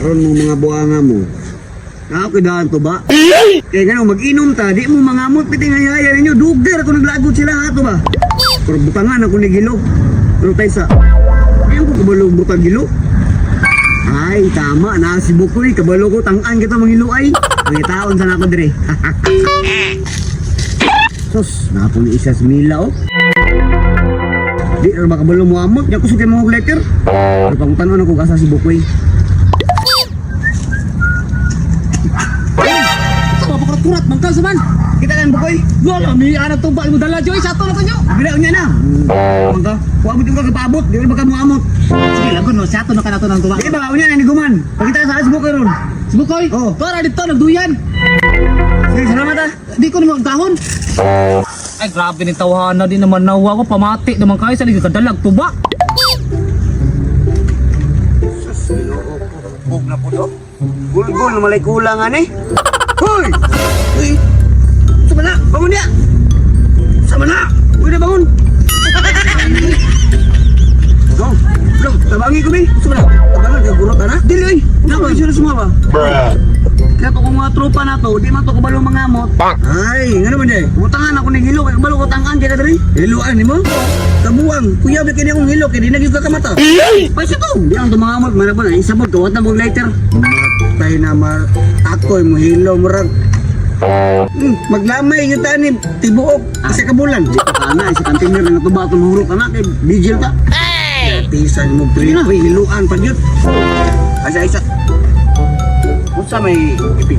Karon mo mga buanga mo. Nakakidaan to ba? Kaya gano'n, mag-inom ta, di mo mangamot, piti nga yaya ninyo, dugder ako naglagot sila ha to ba? Pero butangan ako ni Gilo. Pero tayo sa, ayaw ko kabalo butang Gilo. Ay, tama, na si Bukoy, kabalo ko, tangan kita mangilo ay. Ang itaon sana ako dire. Sus, napo ni isa sa Mila oh. Di ra ba kabalo mo amot, nya ko sukay mga letter. Pero pangutan-on ako kasa si Bukoy. Ito, mapakurat-kurat, mangkal sa man. Kita lang Bukoy. Wala, may anak tuba mo dala, Joy. Sa ato na kanyo. Bila unya na. Mangka, kuha mo ka kapaabot, di ba ka mo amot. Sige, lagon no. Sa ato na ka na to ng tuba. Di ba unya na ni Guman. Pakita sa Facebook ron. Si Bukoy, Oh. tora dito, nagduyan. Sige, salamat ah. Di ko naman dahon. Ay, grabe ni tawhana. Di naman nawa ko. Pamati naman kayo sa liga kadalag tuba. Bug na po to. Gulgul na malay kulang ani. Hoy! Uy! Sama na! Bangon niya! Sama na! Uy na bangon! Go! Go! Tabangi ko bi! Sama na! Tabangan ka gurot ana? Dili oy! Nako insurance mo ba? Kaya to kung mga tropa na to, di man to kabalo mga amot. Ay, ngano man di? Butangan ako ni hilo kay kabalo ko tangkan kay kadiri. Hiloan nimo? Kabuang, kuya ba kini akong hilo kay di na gyud ka kamata. Paisa to. Di ang tumangamot man pa na isabot kawat na mong lighter. Matay na mar ako'y mo hilo murag. Maglamay gyud ta ni tibuok isa ka bulan. Di pa kana isa container nga tuba to mahurot ana kay vigil ta. Ay. Tisan mo pre, hiluan pa gyud. Asa isa. Unsa may ipik?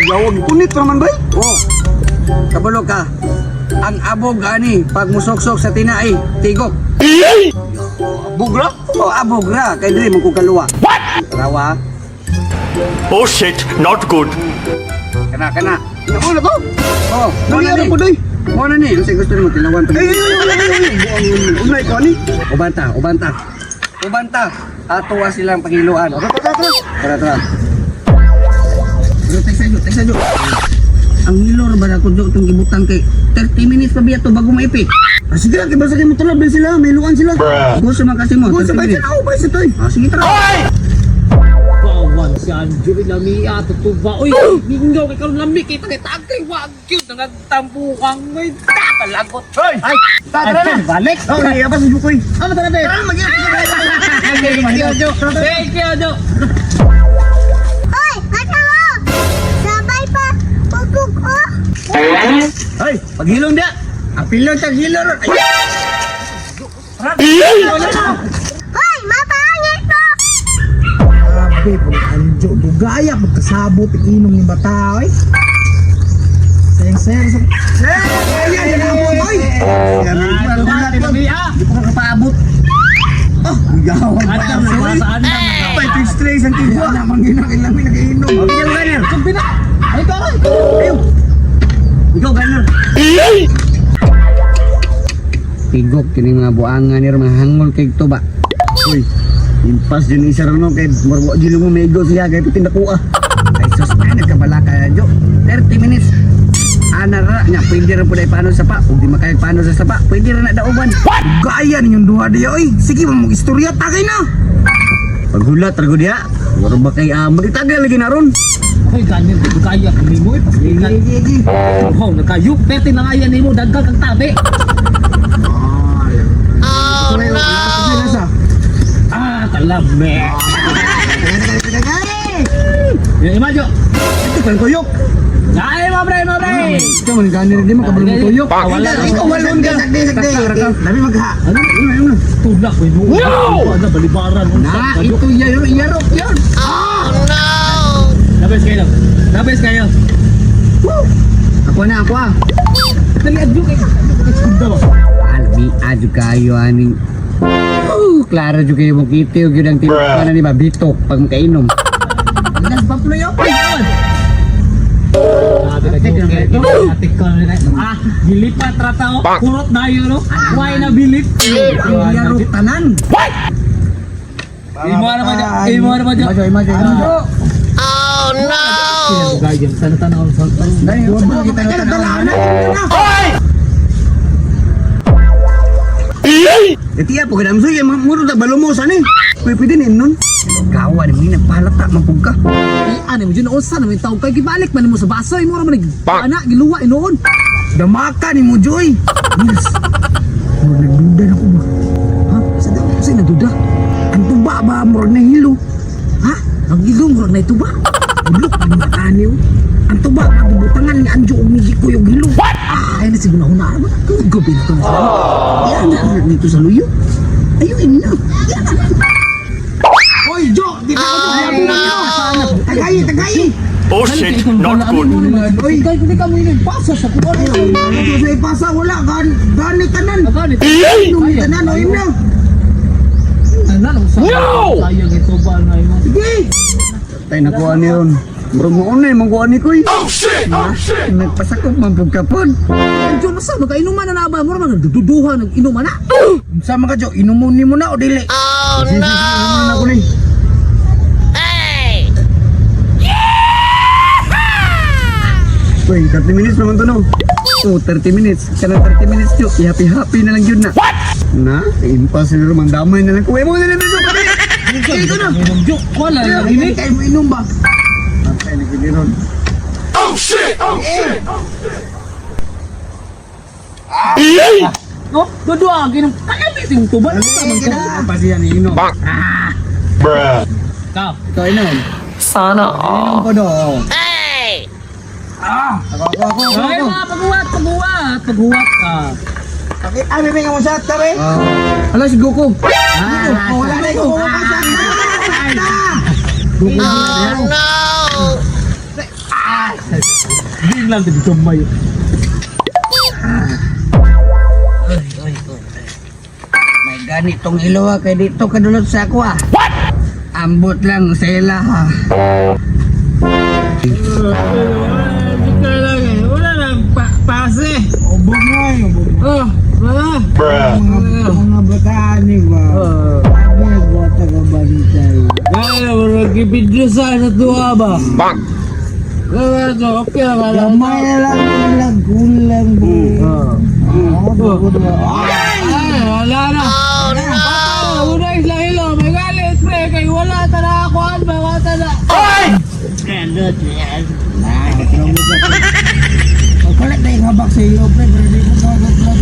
Yawag punit ra man bay. Oh, kabalo ka. Ang abog ani pag musoksok sa tinai, tigok. Bugra? Oh, abog ra kay diri mo kaluwa. What? Rawa. Oh shit, not good. Kana kana. Ako na to. Oh, mo na Dali ni. ra po doy. Mo na ni. Unsay gusto nimo tilawan pa? Ay ay ay ay, ay, ay. Buang unay ko ani. Ubanta, ubanta. Ubanta. Atuwa silang panghiluan. Tara tara tara. Tara tara. Pero tagsa jo, tagsa jo. Ang hilo ra ba na ko itong gibutang kay 30 minutes pa biya to bago maipik. Ah, sige lang, kay basta kay mo tulad sila, may luan sila. Gusto man kasi mo. Gusto 30 ba minutes. sila? Ako ba sa toy? Ah, sige tara. Bawan si Anjo, lami ato tuba. Uy, mingaw kay karon lami kay tagay tagay wag gyud nangagtampukan mo. Talagot. Ay, tara na. Balik. Oh, iya pa sa Bukoy. Ano tara be? Tara, mag Thank you, Jo. Thank you, Jo. Hoy, asa mo? Sabay pa, pupuk oh. Ay, paghilom dia. Apilon tag hilo ron. Ay, Hoy, mapangit mo. Grabe po anjo dugaya pagkasabot inom ni bata oy. Sayang sayang sa ay, ay, ay, ay. Ah, Di pa ka kapaabot. Oh, gawad pa. Adam, saan na? Kapay, fixed trays ang tigwa. Namang ginakilami nagainom. Okay, yung gunner. Sumpi na. Ay, ikaw, ay. Ayaw. Ikaw, gunner. Tigok kini mga buangan ni mga hangol kay tuba. Uy, impas din isa ron no, kay marwa gilo mo mego siya kay pitin nakuha. Ay sus, ay nagkabala ka jo. 30 minutes. Ana ra nya pwede ra pud ay paano sa pa. Ug di makaya paano sa sapa, pwede ra na dauban. Gaya ninyong duha diya oy. Sige mo mag istorya tagay na. Paghulat ra gud diha. Wala ba kay amo itagal lagi na ron. Ay, ganyan, dugaya kami mo. Eh, pasilingan. Oh, nagkayo. Pwede na nga yan mo. Dagdag ang tabi. Oh no. Ah, talame. Yung ima, Jo. Ito kang tuyok. Ay, mga pre, mga pre. Ikaw man gani di makabalo mo tuyok. Wala. Ikaw walon ka. Sagdi sagdi. Dami magha. Ano? Ano? Tulak, uy. No! Ano, balibaran. Na ito yaro yarok yun. Labes kayo. Labes kayo. Ako na ako ah. Dali, adyo kayo. Segunda ba? Albi adyo kayo aning. Klaro jud kayo mo kiti og yun ang tinuod na ni ba bitok pag makainom. Las paplo yo. Ay, awan. Grabe ka, Joker. Ate ko na. Ah, gilipat rata oh. Kurot na yun, no? Why na bilip? Yarok tanan. Imo na ba dyan? Imo na ba dyan? Imajo imajo imajo. Gayang sana tanaw sa Dai, wa ba kita na. Iti po kay Damsoy, muro ta balumos ani. Pwede pwede ni nun. Gawa ni mo nagpahalata man pug ka. Ano mo dyan, unsa na may tawag kay gibalik man nimo sa baso, imo ra man ana giluwa inoon. Damaka ni mo, Joy. Yes. Murag nagduda na ko ba? Ha? Sa sa nagduda? Ang tuba ba murag nahilo? Ha? Ang ilong murag na ito ba? Bulok ang matani oh. Ang tuba ba gibutangan ni Anjo og ni Jikoy og hilo. Ah, ay na siguro na ba? Gabi na to. Yan na dito sa luyo. Ayun na. Yan na. Oy, Jo, di ba ko oh, Tagayi, tagayi. Oh shit, not good. Oy, kay hindi ka mo ini pasa sa kuno. Ano sa ipasa wala gan gani tanan. Gani. Inom tanan o na. Tanan sa. No! Sayang ito ba na imo. Sige. Tay nakuha ni ron. Murag mo unay mangkuha ni koy. Nagpasakop man pug ka pod. Anjo na sa magainuman na na ba mo ra man nagdududuha nag-inuman na. Unsa man ka Jo, inumon nimo na o dili? Ano ko ni? Uy, 30 minutes naman to no. Oh, 30 minutes. Kanang 30 minutes jo. I-happy-happy na lang yun na. Na, impossible man damay na lang. Kuya mo na lang dito. Ito na. Jo, wala na Ini kay mo inom ba? Patay na gini ron. No, dudua ginom kaya bising tuba na sa man ka. Pa siya ni Ino. Bruh. Ka. Ito inom. Sana all. Inom ko do. Ah! Ako ako ako. ako, Ay ako. mga paghuwat, paghuwat, paghuwat ka. Okay, ah, may nga mo sa tabi. Ala si Goku. Oh, wala na ko ka sa. Di lang dito may. May ganitong ilo kay dito kadulot sa ako ah. What? Ambot lang sa ila ha. Wala lang pase. Ubo nga, ubo. Oh, wala. Bruh. Mga bataan ni ba? Sabi bata ka bantay. Gaya, murag gibidyo sa tuwa ba? Bonk. Okay lang. Gamay na lang nila gulang bo. Oh, Ay, wala na. Oh, no. Una isla ilo, may galit pre, kay wala ta na akuan ba, wala ta na. Kulit na yung habak sa iyo, pre, pero di ko magat lang.